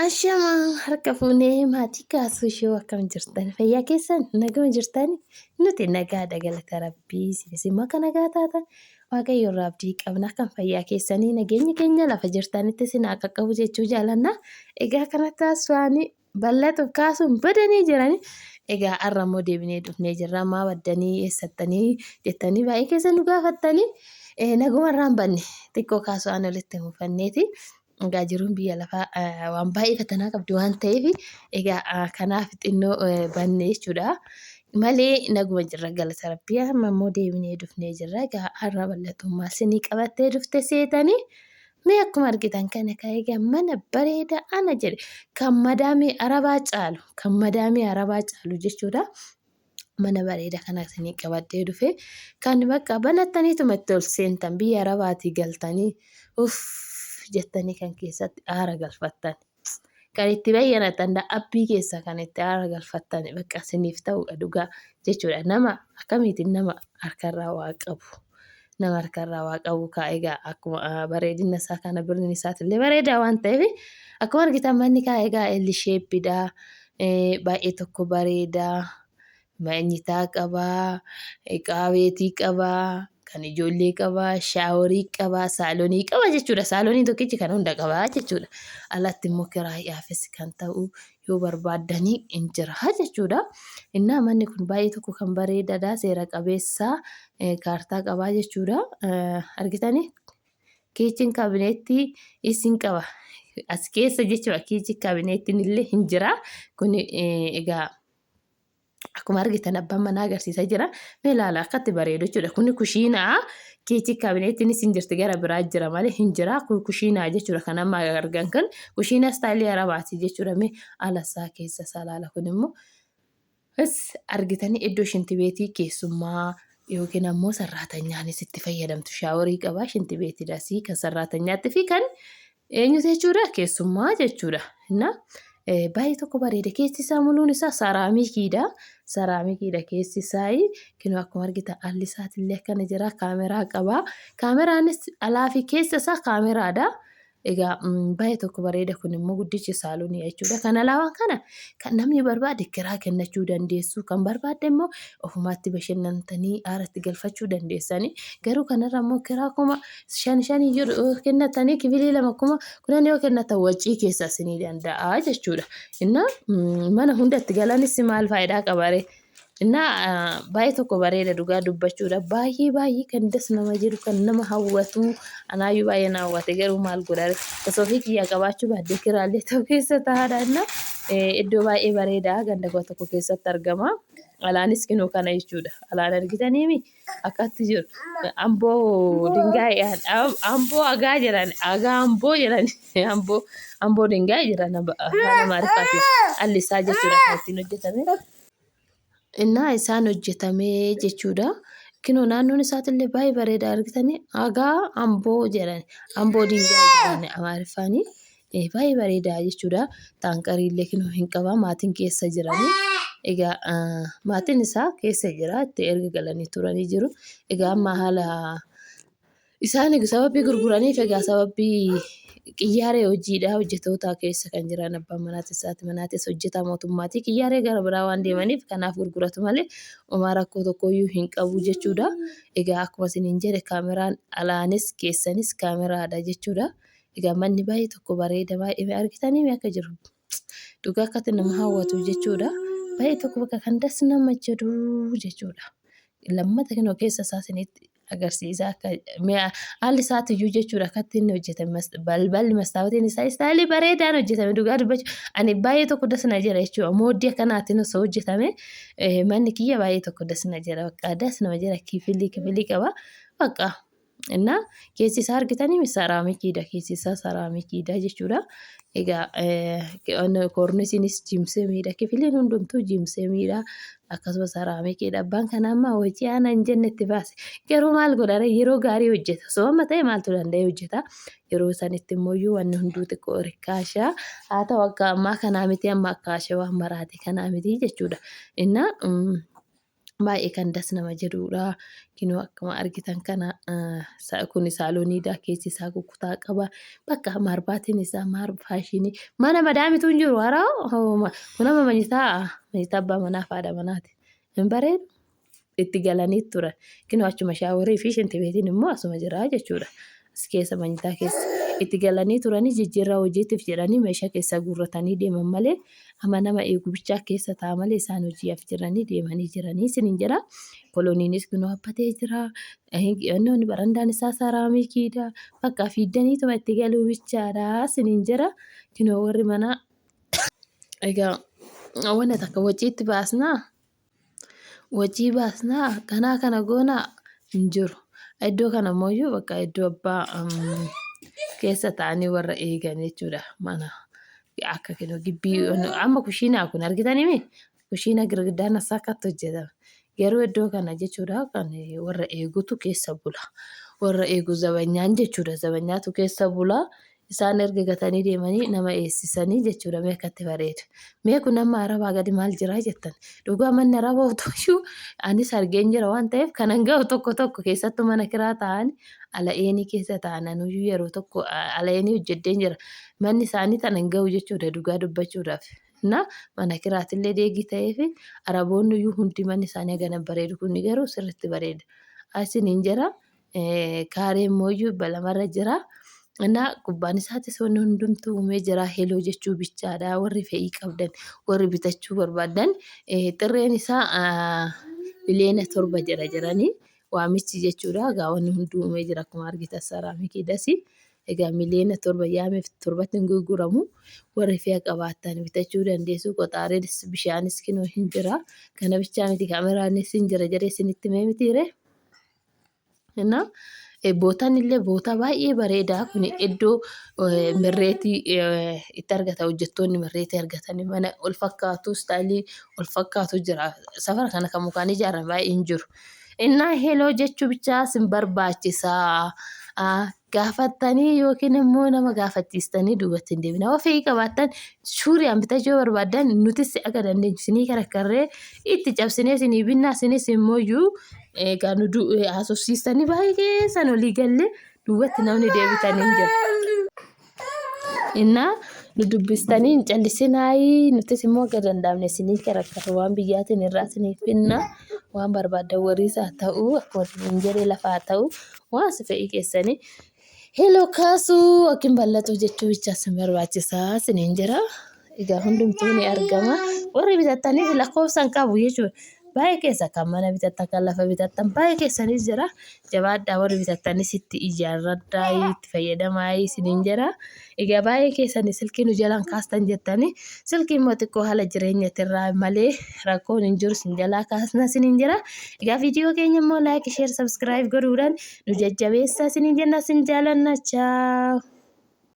Ashamaa harka fuunee maatii kaasuu ishee akkam jirtan fayyaa keessan naguma jirtan nuti nagaadha galata rabbii isinis immoo akka nagaa taatan waaqayyo irraa abdii qabna akkam fayyaa keessanii nageenyi keenya lafa jirtanitti isin haa qaqqabu jechuu jaalanna egaa kanatti haaswaanii bal'atuuf kaasuun badanii jirani egaa har'a immoo deebinee dhufnee jirra maa baddanii eessattanii jettanii baay'ee keessa nu gaafattanii naguma irraan banne xiqqoo kaasu'aan olitti mufanneeti. Egaa jiruun biyya lafaa waan baay'ee fatanaa qabdi waan ta'eef egaa kanaaf xinnoo banne jechuudha. Malee naguma jirra galata rabbii amma immoo deebinee dhufnee jirra. Egaa har'a bal'atummaa isinii qabattee dhufte seetanii mee akkuma argitan kana ka egaa mana bareedaa ana jedhe kan madaamii arabaa caalu kan madaamii arabaa caalu jechuudha. Mana bareeda kana isinii qabadhee dhufe kan bakka banattaniituma itti ol seentan biyya arabaatii galtanii uff jettanii kan keessatti aara galfattan kan itti bayyanattan abbii keessa kan itti aara galfattan bakka isiniif ta'udha dhugaa jechuudha. Nama akkamiitiin nama harkarraa waa qabu nama harkarraa waa qabu kaa egaa akkuma bareedina isaa kana birni isaatillee bareedaa waan ta'eef akkuma argitan manni kaa egaa elli sheeppidha baay'ee tokko bareedaa manyitaa qabaa qaabeetii qabaa kan ijoollee qabaa shaaworii qabaa saalonii qaba jechuudha. Saalonii tokkichi kan hunda qabaa jechuudha. Alatti immoo kiraayaafis kan ta'u yoo barbaaddanii hin jira jechuudha. Innaa manni kun baay'ee tokko kan bareedaadha. Seera qabeessa kaartaa qabaa jechuudha. Argitanii kiichin kaabineettii isin qaba. As keessa jechuudha kiichin kaabineettiin illee hin jira. Kun egaa akkuma argitan abbaan manaa agarsiisaa jira. Mee ilaala akkatti bareedu jechuudha. Kuni kushiinaa kiichi kaabineettiinis hin jirti gara biraa jira malee hin jira. Kun kushiinaa jechuudha. Kan amma argan kan kushiinaa istaayilii arabaati jechuudha. Mee ala isaa keessa isaa ilaala kun immoo is argitanii iddoo shintibeetii keessummaa yookiin ammoo sarraatanyaanis itti fayyadamtu shaaworii qaba shintibeetiidhaas kan sarraatanyaatti fi kan eenyutu jechuudha keessummaa jechuudha. Inna baay'ee tokko bareeda keessi isaa muluun isaa saraamikiidha. Saraamikiidha keessi isaa kinoo akkuma argitan alli isaatillee akkana jira kaameraa qaba. Kaameraanis alaa fi keessa isaa kaameraadha. Egaa baay'ee tokko bareeda kun immoo guddichi saalonii jechuudha. Kan alaabaan kana kan namni barbaade kiraa kennachuu dandeessu kan barbaadde immoo ofumaatti bashannantanii aaratti galfachuu dandeessanii garuu kanarra immoo kiraa 5000 5 jiru yoo kennatanii kifilii 2 10,000 yoo kennatan wacii keessa isinii danda'a jechuudha. Innaa mana hundatti galanis maal faayidaa qabaree? Innaa baay'ee tokko bareeda dhugaa dubbachuudha. Baay'ee baay'ee kan das nama jedhu kan nama hawwatu anaayyuu baay'ee na hawwate garuu maal godhare osoo ofii kiyyaa qabaachuu baadhee kiraallee ta'u keessa taa'aadha. Innaa iddoo baay'ee bareeda ganda koo tokko keessatti argama. Alaanis kinoo kana jechuudha. Alaan argitaniimi akkatti jiru. Amboo dingaay amboo agaa jedhan agaa amboo jedhan amboo amboo dingaay jedhan afaan Amaariffaatiin alli isaa jechuudha kan ittiin hojjetame. Innaa isaan hojjetamee jechuudha. Kinoo naannoon isaatillee baay'ee bareeda argitanii agaa amboo jedhan amboo dingaay jedhan Amaariffaanii baay'ee bareeda jechuudha. Taanqariillee kinoo hin qaba maatiin keessa jiranii. Egaa maatiin isaa keessa jira itti erga galanii turanii jiru. Egaa amma haala Isaan sababii gurguraniif egaa sababii qiyyaaree hojiidha hojjettoota keessa kan jiran abbaan manaatis haati manaatis hojjetaa mootummaati. Qiyyaaree gara biraa waan deemaniif kanaaf gurguratu malee homaa rakkoo tokkoyyuu hin qabu jechuudha. Egaa akkuma isiniin jedhe kaameraan alaanis keessanis kaameraadha jechuudha. Egaa manni baay'ee tokko bareeda baay'ee argitanii akka jiru dhugaa akkatti nama hawwatu jechuudha. Baay'ee tokko bakka kan das nama jedhu jechuudha. Lammata kinoo keessa isaa isinitti agarsiisa akka mi'a haalli isaatiyyuu jechuudha akkatti inni hojjetame balballi mastaawotiin isaa istaayilii bareedaan hojjetame dhugaa dubbachuu ani baay'ee tokko das na jedha jechuudha mooddii akkanaatiin osoo hojjetame manni kiyya baay'ee tokko das na jedha bakka das nama jedha kifilii kifilii qaba bakka innaa keessi isaa argitanii saraamikiidha keessi isaa saraamikiidha jechuudha. Egaa koornisiinis jimsemiidha kifiliin hundumtuu jimsemiidha akkasumas saraamikiidha abbaan kana amma hojii ana hin jenne itti baase garuu maal godhare yeroo gaarii hojjeta osoo amma ta'e maaltu danda'e hojjeta yeroo sanitti immoo wanni hunduu xiqqoo rikkaasha haa ta'u akka ammaa kanaa miti amma akka ashawaa maraate kanaa miti jechuudha innaa. Baay'ee kan das nama jedhudha. Kinoo akkuma argitan kana kun saalooniidha. Keessi isaa kukkutaa qaba. Bakka maarbaatiin isaa maar faashinii. Mana madaamitu hin jiru haraa. Kun amma manyitaa abbaa manaa fi haadha manaati. Hin bareedu. Itti galanii turan. Kinoo achuma shaaworii fi shintibeetiin immoo asuma jira jechuudha. As keessa manyitaa keessa itti galanii turanii jijjiirraa hojiitiif jedhanii meeshaa keessa guurratanii deeman malee amma nama eegu bichaa keessa ta'a malee isaan hojiif jiranii deemanii jiranii isiniin jedha. Koloniinis kunoo abbatee jira. Inni barandaan isaa saraamikiidha. Bakka fiiddaniituma itti galuu bichaadha isiniin jedha. Kunoo warri manaa egaa wanna takka waciitti baasnaa. Wacii baasnaa kanaa kana goonaa hin jiru. Iddoo kana immoo bakka iddoo abbaa keessa taa'anii warra eegan jechuudha. Mana akka kinoo gibbii amma kushiinaa kun argitanii kushiina girgiddaan as akkatti hojjetame. Garuu iddoo kana jechuudha kan warra eegutu keessa bula. Warra eegu zabanyaan jechuudha. Zabanyaatu keessa bula. Isaan erga gatanii deemanii nama eessisanii jechuudha. Mee akkatti bareeda. Mee kun amma arabaa gadi maal jira jettan. Dhugaa manni arabaa utuyyuu anis argeen jira waan ta'eef kanan ga'u tokko tokko keessattuu mana kiraa ta'an ala'eenii keessa ta'an anuyyuu yeroo tokko ala'eenii hojjedheen jira. Manni isaanii tanan ga'u jechuudha dhugaa dubbachuudhaaf. Na mana kiraatillee deegii ta'eef araboonni iyyuu hundi manni isaanii hagana bareedu kun garuu sirriitti bareeda. Asiniin jira. Kaareen mooyyuu 200rra jira. Innaa gubbaan isaatis wanni hundumtuu uumee jira. Heloo jechuu bichaadha. Warri fe'ii qabdan, warri bitachuu barbaadan xirreen isaa 7 miliyoona jedha jedhanii waamichi jechuudha. Egaa wanni hunduu uumee jira akkuma argitan saraamikiidhas. Egaa 7 miliyoona yaameef torbatti hin gurguramu. Warri fe'a qabaattan bitachuu dandeessu. Qoxaareenis bishaanis kinoo hin jira. Kana bichaa miti kaameraanis hin jira jedhee isinitti himee mitiire. Innaa bootaan illee bootaa baay'ee bareedaa kun iddoo mirreetii itti argata hojjettoonni mirreetii argatan mana ol fakkaatu istaayilii ol fakkaatu jira. Safara kana kan mukaan ijaarame baay'ee hin jiru. Innaa heloo jechuu bichaa sin barbaachisaa. Gaafattanii yookiin immoo nama gaafachiistanii duubatti hin deebina. Ofii qabaattan suuriyaan bitachuu yoo barbaaddan nutis akka dandeenyu isinii karakkarree itti cabsinee isinii binnaa isinis immoo iyyuu egaa nu haasofsiistanii baay'ee san olii galle duubatti namni deebitan hin jiru. Innaa nu dubbistanii hin callisinaayii nutis immoo akka danda'amne isinii karakkarra waan biyyaatiin irraa isiniif finna waan barbaaddan wariis haa ta'u akkuma isiniin jedhe lafa haa ta'u waan si fedhii keessanii heloo kaasuu yookiin bal'atuu jechuu bichaa isin barbaachisaa isiniin jira. Egaa hundumtuu ni argama. Warri bitattaniif lakkoofsa hin qabu jechuudha. Baay'ee keessa kan mana bitattan kan lafa bitattan baay'ee keessanis jira. Jabaadhaa warri bitattanis itti ijaarradhaa itti fayyadamaa isiniin jira. Egaa baay'ee keessanii silkii nu jalaan kaastan jettanii silkii immoo xiqqoo haala jireenyatirraa malee rakkoon hin jiru isin jalaa kaasna isiniin jira. Egaa viidiyoo keenya immoo like, share, subscribe godhuudhaan nu jajjabeessaa isiniin jenna isin jaalanna. Chaaw.